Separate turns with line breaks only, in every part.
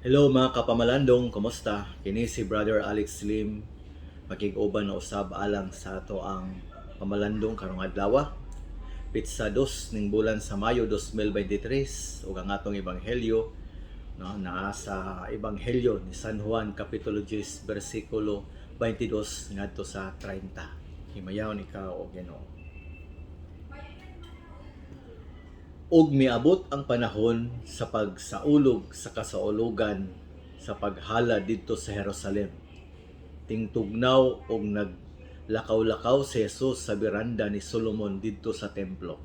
Hello, mga kapamalandong, kumusta? Kini si Brother Alex Lim, makig-uban na usab alang sa ato ang pamalandong karong adlaw. Petsa 2 ning bulan sa Mayo 2023, ug ang atong ebanghelyo, no, naa sa Ebanghelyo ni San Juan, kapitulo 10, bersikulo 22 ngadto sa 30. Himayaon ikaw, o Ginoo. Ug miabot ang panahon sa pagsaulog sa kasaulugan sa paghala didto sa Jerusalem. Tingtugnaw og naglakaw-lakaw si Jesus sa biranda ni Solomon didto sa templo.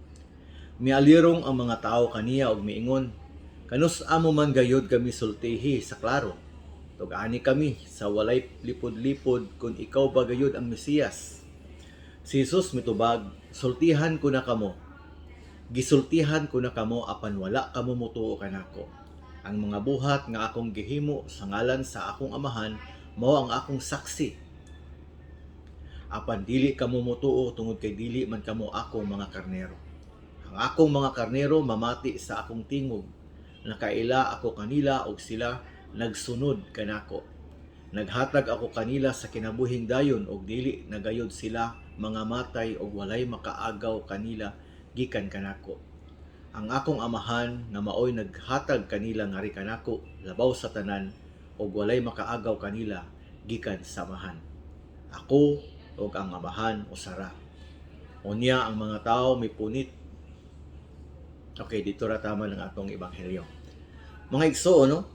Mialirong ang mga tawo kaniya og miingon, "Kanus-a mo man gayud kami sultihi sa klaro? Tug-ani kami sa walay lipod-lipod kung ikaw ba gayud ang Mesiyas." Si Jesus mitubag, "Sultihan ko na kamo. Gisultihan ko na kamo, apan wala kamo motuo kanako. Ang mga buhat nga akong gihimo sa ngalan sa akong Amahan mao ang akong saksi. Apan dili kamo motuo tungod kay dili man kamo akong mga karnero. Ang akong mga karnero mamati sa akong tingog. Nakaila ako kanila ug sila nagsunod kanako. Naghatag ako kanila sa kinabuhing dayon ug dili na gayud sila mangamatay ug walay makaagaw kanila gikan kanako. Ang akong Amahan nga maoy naghatag kanila ngari kanako labaw sa tanan ug walay makaagaw kanila gikan sa Amahan. Ako ug ang Amahan usa ra." Unya ang mga tao mipunit. Okay, didto ra tama ng atong ebanghelyo. Mga igsoon, no?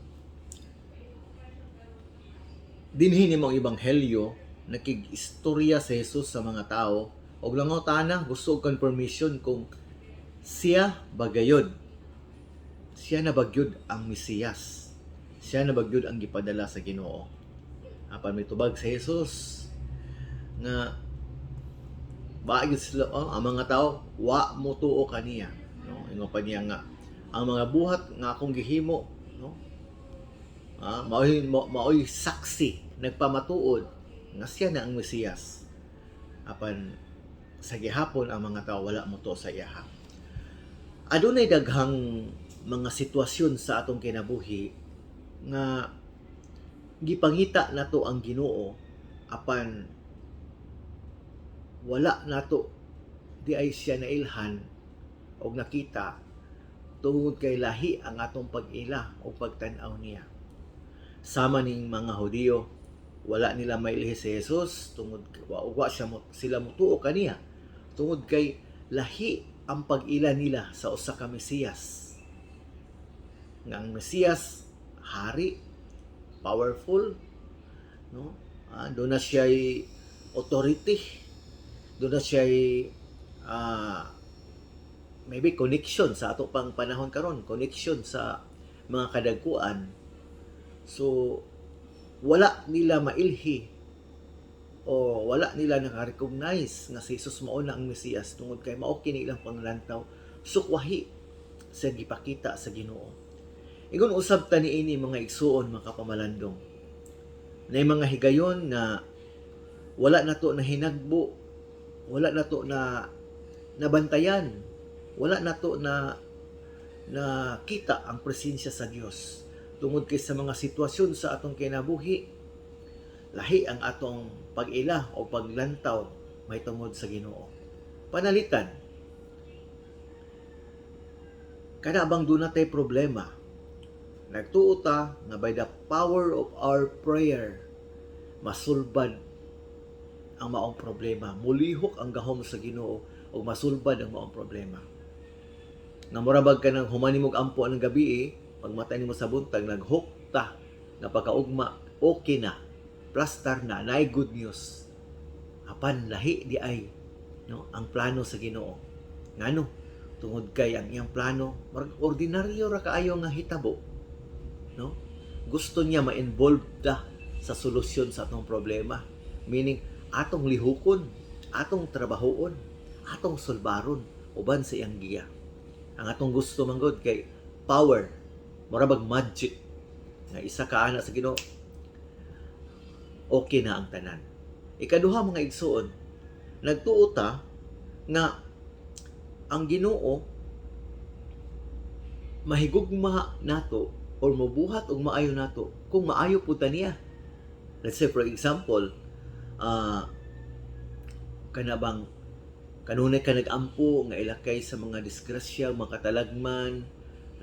Dinhi nimo ang ebanghelyo, nakig-istorya si Jesus sa mga tao og nangutana, gusto og confirmation kung siya bagayod. Siya na bagyod ang Mesiyas. Siya na bagyod ang gipadala sa Ginoo. Apan may tubag si Jesus nga bagyod sila, oh, ang mga tao wa mo tuo kaniya, no? Ingon pa niya nga ang mga buhat nga akong gihimo, no, maoy saksi, nagpamatuod nga siya na ang Mesiyas. Apan sa gihapon ang mga tao wala mo tuo sa iyaha. Adunay daghang mga sitwasyon sa atong kinabuhi nga gipangita nato ang Ginoo, apan wala nato diay siya nailhan og nakita tungod kay lahi ang atong pag-ila o pagtan-aw niya. Sama ning mga Hudiyo, wala nila mailhi si Jesus tungod wa siya mo, sila motuo kaniya tungod kay lahi ang pag-ila nila sa usa ka Mesiyas. Nga ang Mesiyas hari, powerful, no? Duna siya authority, duna siya maybe connection sa ato pang panahon karon, connection sa mga kadagkuan. So wala nila mailhi o wala nila naka-recognize nga si Jesus mao na ang Mesiyas tungod kay mao kini ilang panglantaw, sukwahi sa gipakita sa Ginoo. Ingon usab ta niini, mga igsuon, mga kapamalandong. Na mga higayon nga wala nato na hinagbo, wala nato na nabantayan, wala nato na nakita ang presensya sa Dios tungod kay sa mga sitwasyon sa atong kinabuhi, lahi ang atong pag-ila o paglantaw may tungod sa Ginoo. Panalitan, kana bang duna tay problema, nagtuo ta nga by the power of our prayer masulbad ang maong problema, mulihok ang gahom sa Ginoo ug masulbad ang maong problema. Nga mura bag kanang human nimog ampo ng gabi eh, pagmata nimo sa buntag, naghok ta nga pagkaugma okay na, plastar na, naay good news. Apan lahi diay, no, ang plano sa Ginoo. Ngano? Tungod kay ang iyang plano murag ordinaryo ra kaayo nga hitabo, no? Gusto niya ma-involve ta sa solusyon sa atong problema, meaning atong lihukon, atong trabahoon, atong sulbaron uban sa iyang giya. Ang atong gusto man gud kay power, mura bag magic nga isa ka ana sa Ginoo, okay na ang tanan. Ikaduha, mga igsuon, nagtuo ta nga ang Ginoo mahigugma nato Or mobuhat og maayo nato kung maayo pud ta niya. Let's say, for example, kana bang kanunay ka nag-ampo nga ilakay sa mga disgrasya, mga katalagman,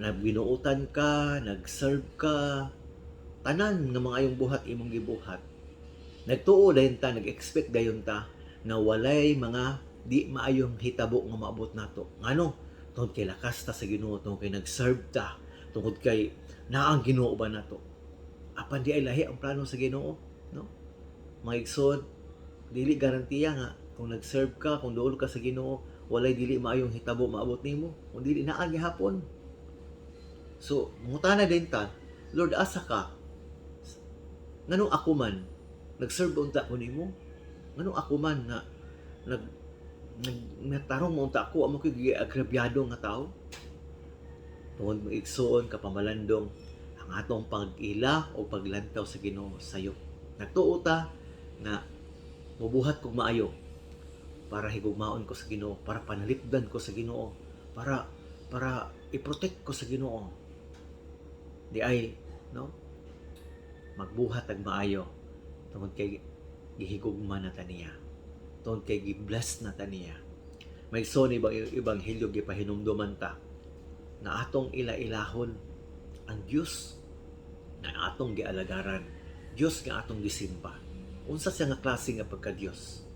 nagbinuotan ka, nag-serve ka, tanan nga mga ayong buhat imong gibuhat. Nagtuo dayon ta, nag-expect dayon ta nga walay mga di maayong hitabo nga maabot nato. Ngano? Tungod kay lakas ta sa Ginoo, tungod kay nag-serve ta, tungod kay naa ang Ginoo ba nato. Apan di ay lahi ang plano sa Ginoo, no? Mga igsoon, dili garantiya nga kung nag-serve ka, kung duol ka sa Ginoo, walay dili maayong hitabo maabot nimo. Kung dili, naa gihapon. So, mangutana din ta, "Lord, asa ka? Nganong ako man, nag-serve unta ko nimo? Nganong ako man nga nag nag natarong mo unta ako, amo ko agrabyado nga tao?" Tungod, mga igsoon kapamalandong, ang atong pag-ila o paglantaw sa Ginoo sayop. Nagtuo ta nga mubuhat kog maayo para higugmaon ko sa Ginoo, para panalipdan ko sa Ginoo, para i-protect ko sa Ginoo. Di ay, no? Magbuhat ag maayo tungod kay gihigugma na ta niya. Tungod kay gi-bless na ta niya. Mga igsoon, ibang ebanghelyo gipahinumduman ta nga atong ila-ilahon ang Dios nga atong gialagaran, Dios nga atong gisimba. Unsa siya nga klase nga pagka-Dios?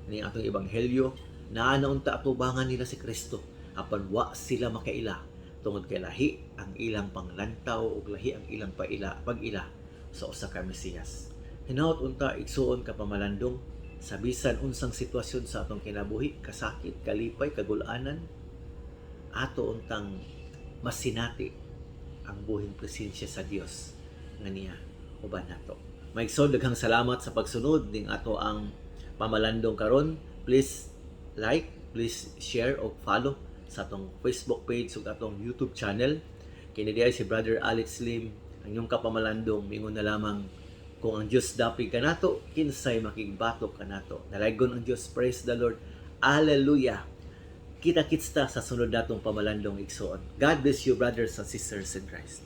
Ni atong ebanghelyo, naa na unta atubangan nila si Kristo apan wa sila makaila tungod kay lahi ang ilang panglantaw ug lahi ang ilang paila pag-ila sa usa ka Mesiyas. Hinaot unta, igsuon kapamalandong, sa bisan unsang sitwasyon sa atong kinabuhi, kasakit, kalipay, kagulanan, ato untang masinati ang buhing presensya sa Dios nga niya uban nato. Mga igsoon, daghang salamat sa pagsunod ning ato ang pamalandong karon. Please like, please share o follow sa atong Facebook page ug atong YouTube channel. Kini diay si Brother Alex Lim, ang inyong kapamalandong, mingon na lamang, kung ang Dios dapig kanato, kinsay makigbatok kanato? Dalaygon ang Dios. Praise the Lord. Hallelujah. Kita-kits ta sa sunod natong pamalandong, igsoon. God bless you, brothers and sisters in Christ.